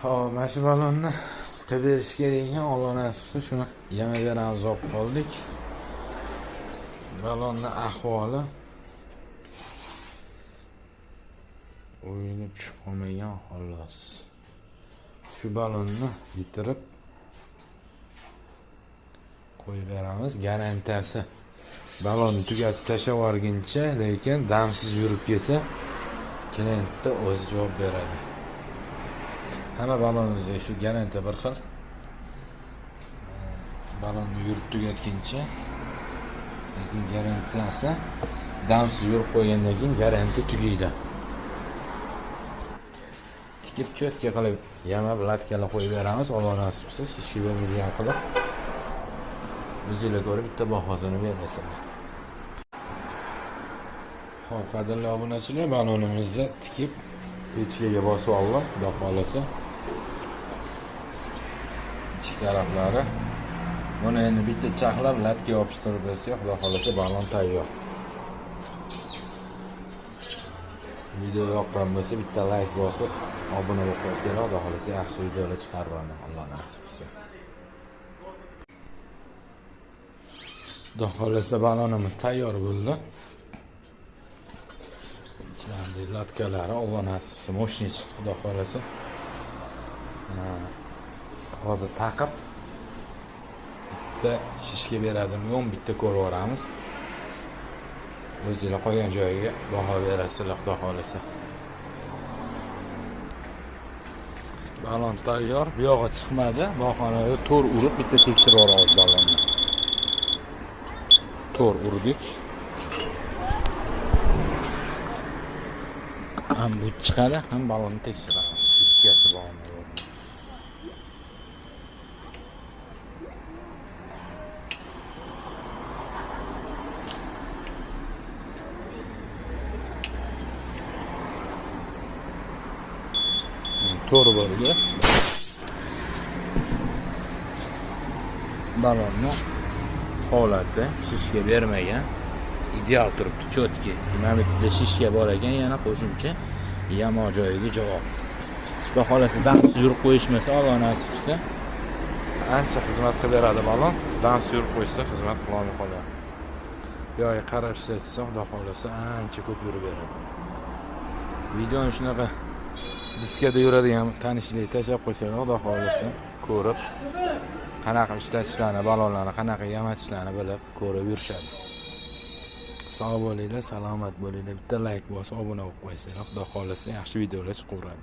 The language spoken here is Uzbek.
Xo'p, mana shu balonni qilib berish kerak ekan, Alloh nasib qilsa shuni yamab beramiz olib qoldik. Balonni ahvoli o'yinib tushib qolmagan xolos. Shu balonni bitirib qo'yib beramiz. Garantiyasi balonni tugatib tashlab yuborguncha, lekin damsiz yurib kelsa, klientda o'zi javob beradi. Hamma balonimizga shu garantiya bir xil. Balonni yurib tugatguncha, lekin garantiyasi damsiz yurib qo'ygandan keyin garantiya tugaydi. Tikib cho'tka qilib yamab latkalar qo'yib beramiz. Alloh nasib qilsa, shishga bermaydigan qilib. O'zinglar ko'rib bitta bahosini berasizlar. Xo'p, qadrli obunachilar, balonimizni tikib pechkaga bosib oldim, xudo xolasa. Ichki taraflari. Buni endi bitta chaqlab latga yopishtirib bersak, xudo xolasa balon tayyor. Video yoqqan bo'lsa bitta like bosib, obuna bo'lib qo'ysanglar, xudo xolasa yaxshi videolar chiqarib boraman, Alloh nasib qilsa. Xudo xolasa balonimiz tayyor bo'ldi. Ichlarida latkalari Alloh nasib qilsa мощный chiqdi, xudo xolasa. Hozir taqib bitta shishga beradimi yo'qmi bitta ko'rib yuboramiz. O'zinglar qolgan joyiga baho berasizlar, xudo xolasa. Balon tayyor, bu yog'i chiqmadi. Bahonada to'r urib bitta tekshirib yuboramiz balonni. To'r urdik. Ham bu chiqadi, ham balonni tekshiramiz. Shishkasi bormi yo'qmi. To'r bo'ldi. Balonni holati shishga bermagan, ideal turibdi, cho'tki. Mana bu yerda shishka bor ekan, yana qo'shimcha yamo joyiga javob. Xudo xolasa damsiz yurib qo'yishmasa, Alloh nasib qilsa, ancha xizmat qilib beradi balon. Damsiz yurib qo'ysa xizmat qila olmay qoladi. Bu yoqqa qarab ishlatsa, xudo xolasa ancha ko'p yurib beradi. Videoni shunaqa diskada yuradigan tanishlik tashlab qo'ysanglar, xudo xolasa ko'rib qanaqa ishlatishlarini, balonlarni qanaqa yamatishlarini bilib ko'rib yurishadi. Sog' bo'linglar, salomat bo'linglar. Bitta like bosib obuna bo'lib qo'ysanglar, xudo xolasa yaxshi videolar chiqaveradi.